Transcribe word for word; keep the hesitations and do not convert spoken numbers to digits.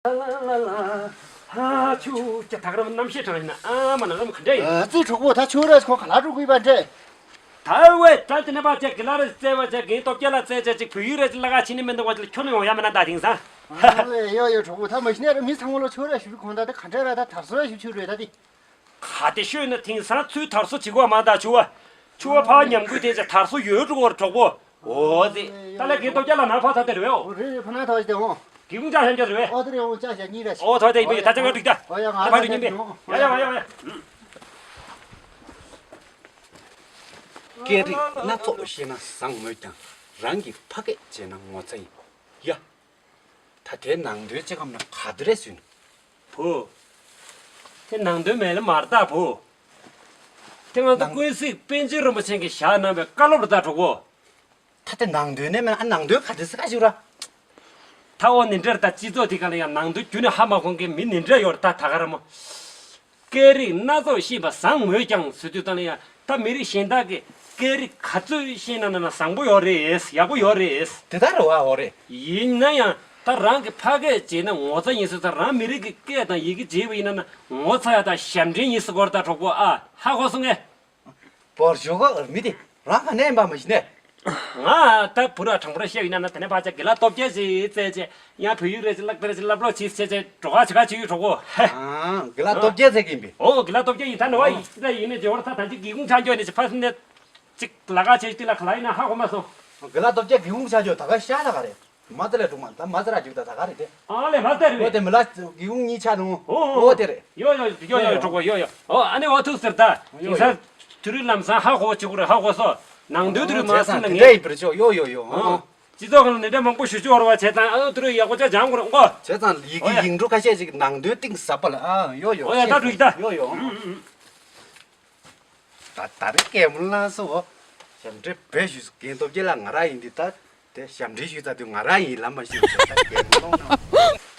ལ་ལ་ལ་ལ། ཧ་ཆུ་ཀྱ་ཐག་རམ་རྣམ་ཤེས་གྲངས་ཡིན་ན་ཨ་མ་ན་རམ་ག་འདྲ་ཡིན། ཨ་ཙི་གྲོགས་པོ་ད་ཆུ་རེས་ཁོ་ག་ལ་འགྲོ་དགོས་པ་འདྲ། ད་ཝེ་ད་དེ་ནས་པ་ཅེ་གི་ལ་རེ་བཙལ་བ་ཅེ་གི་སྟོབས་རྒྱལ་ལ་བཙལ་ཅེ་ཅིག་བོད་ཡིག་རེ་ཅིག་ལ་ག་ཕྱི་ནས་མི་འདུག་བ་ཅིག་ཁྱོད་ནས་འོང་ཡ་མི་ན་ད་དེང་སང་། ཨ་ཡོ་ཡོ་གྲོགས་པོ་ད་མ་གཞི་ནས་ར་མི་ཚང་མ་ལོ་ཆུ་རེས་ཞུ་གོང་ད་ད་ག་འདྲ་ར་ད་དར་སོ་ར་ཞུ་ཆུ་རེས་ད་དེ། ག་དེ་ཤོད་ན་དེང་སང་ཚུལ་དར་སོ་བྱེད་དགོས་མ་ད་ཆུ་བ། ཆུ་བ་ཕ་ཉམས་རྒུད་དེ་ཅེ་དར་སོ་ཡོད་འགྲོ་བར་གྲོགས་པོ། འོ་ཙི། ད་ལས་ཀྱི་སྟོབས་རྒྱལ་ལ་ན་ཕ་ཚ་དེ་རེད་བས། འོ་རེད་རེད་ཕ་ན་ཐོ་ཞིག་དེ་འོང་། གི་ཀུང་ཅག་ཤན་ཅག་རེད་བས། ཨོ་དེ་རེད་འོང་ཅག་ཤན་གཉིས་རེད། ཨོ་ཐོ་དེ་ཡིན་པས་ད་ཅང་ག་འགྲིག་ད། ཨོ་ཡ་ང་ད་ཕ་ར་འགྲིག་ཡིན་པས། ཡ་ཡ་ཡ་ཡ། སྐད་རིགས་སྣ་ཚོགས་ཤེས་ན་བཟང་མོད་ཀྱང་། རང་གི་ཕ་སྐད་བརྗེད་ན་ངོ་ཚ་ཡིན། ཡ། ད་དེ་ནང་དོན་ཅི་གམ་ན་ག་དེ་རེད་ཟུན། བུ། དེ་ནང་དོན་མེད་ལ་མར་ལྟ་བུ། དེ་ང་ཚོ་ནང་ཀུན་གཟིགས་པཎ་ཆེན་རིན་པོ་ཆེ་གིས་བཞག་གནང་བའི་བཀའ་སློབ་རེད་ད་གྲོགས་པོ། ད་དེ་ནང་དོན་ནས་མེད་ན་ཨ་ནང་དོན་ག་དེ་ཟེར་ག་ཞིག་ར། ད་འོ་ནི་འདྲར་ད་སྤྱི་ཚོགས་དེ་ག་ལ་ཡང་ནང་དོན་རྒྱུ་ནས་ཧ་མ་གོ་མཁན་མི་ནི་འདྲ་ཡོད་རེད་ད་ད་ག་ར་མོ། སྐད་རིགས་སྣ་ཚོགས་ཤེས་པ་བཟང་མོད་ཀྱང་ཟེར་དུས་ད་ལ་ཡང་ད་མི་རིགས་གཞན་དག་གིས་སྐད་རིགས་ག་ཚོད་ཤེས་ན་ན་ན་བཟང་པོ་ཡོད་རེད་ཡག་པོ་ཡོད་རེད། དེ་ལྟར་རེད་བ་འོ་རེད། ཡིན་ན་ཡང་ད་རང་གི་ཕ་སྐད་བརྗེད་ན་ངོ་ཚ་ཡིན་ཟེར་ད་རང་མི་རིགས་ཀྱི་སྐད་དང་ཡི་གེ་བརྗེད་པ་ཡིན་ན་ན་ངོ་ཚ་ཡ་ད་ཞབས་འདྲེན་ཡིན་ཟེར་གོ་ར་ད་གྲོགས་པོ་ཨ་ཧ་གོ་སོང་ངས། བོར་ཞོག་ག་མི་དེ་རང་ག་ནས་ཡིན་པ་མ་ཤེས་ནས། ང་ད་བུ་ར་དྲང་པོ་ར་བཤད་ཡིན་ན་ན་དེ་ནས་ཕ་ཅག་དགེ་ལགས་སྟོབས་རྒྱལ་ཞིག་བཙལ་ཅེ་ཡང་བོད་ཡིག་རེ་ཅིག་བཀླགས་དེ་རེ་ཅིག་བསླབ་རོགས་བྱེད་ཟེར་ཅེ་འགྲོ་ག་བྱེད་ག་བྱེད་ཡོད་གྲོགས་པོ། ཨ་དགེ་ལགས་སྟོབས་རྒྱལ་ཟེར་གི་ཡིན་པས། ཨོ་དགེ་ལགས་སྟོབས་རྒྱལ་ཡིན་ད་ནི་བ་ཡིན་ད་ཡིན་ནས་ཇེ་བར་ད་ད་ཅིག་སྒེའུ་ཁུང་ཆ་འཇོག་ནས་ཅིག་ཕ་སི་ནས་ཅིག་ལ་ག་བྱེད་ཅིག་ལ་ག་ལ་ཡིན་ན་ཧ་གོ་མ་སོང་། དགེ་ལགས་སྟོབས་རྒྱལ་སྒེའུ་ཁུང་ཆ་འཇོག་ད་ག་ཤ་ད་ག་རེད། མ་ཙ་ལས་སྒྲུང་མ་ད་མ་ཙ་ར་རྒྱུག་ད་ད་ག་རེད་དེ། ཨ་ལས་མ་ཙ་རེད། ཨོ་དེ་མི་ལ་སྒེའུ་ཁུང་གཉིས་ཆ་ནུ། ཨོ་ཨོ་ཨོ་དེ་རེད། ཡོ་ཡོ་ཡོ་ཡོ་ཡོ་གྲོགས་པོ་ཡོ་ཡོ། ཨོ་ཨ་ནི་ཨོ་ཐུག་ཟེར་ད། ཡོ་ཡོ། དེང་སང་དུས་རིང་ལམ་སང་ཧ་གོ་བྱེད་དགོས་རེད་ཧ་གོ་སོ། ནང་དོན་དུ་རུ་མ་སེམས་ལ་ངེས། ཡིན་པར་ཆོག་ཡོ་ཡོ་ཡོ། སྤྱི་ཚོགས་ཁང་ལ་ནི་འདྲ་མང་པོ་ཞུ་ཆོག་ར་བ་བྱས་ཙང་ཨ་དུ་རུ་ཡག་པོ་ཆ་སྦྱང་དགོས་རེད་ཨོ། བྱས་ཙང་ཡི་གེ་ཡིག་འབྲུ་ཁ་ཤས་ཅིག་ནང་དོན་གཏིང་ཟབ་པ་ལ་ཨ་ཡོ་ཡོ། ཨོ་ཡ་ད་འགྲིག་ད། ཡོ་ཡོ། ད་ད་རེས་སྐད་མོ་ལངས་སོ། ཞབས་འདྲེན་བེད་ཞུས་སུ་རྒན་སྟོབས་རྒྱལ་ལགས་ང་རང་ཡིན་འདི་ད་དེ་ཞབས་འདྲེན་ཞུས་ཚར་དུས་ང་རང་ཡིན་ལབ་མ་ཤེས་ད་སྐད་མོ་ལངས་ན།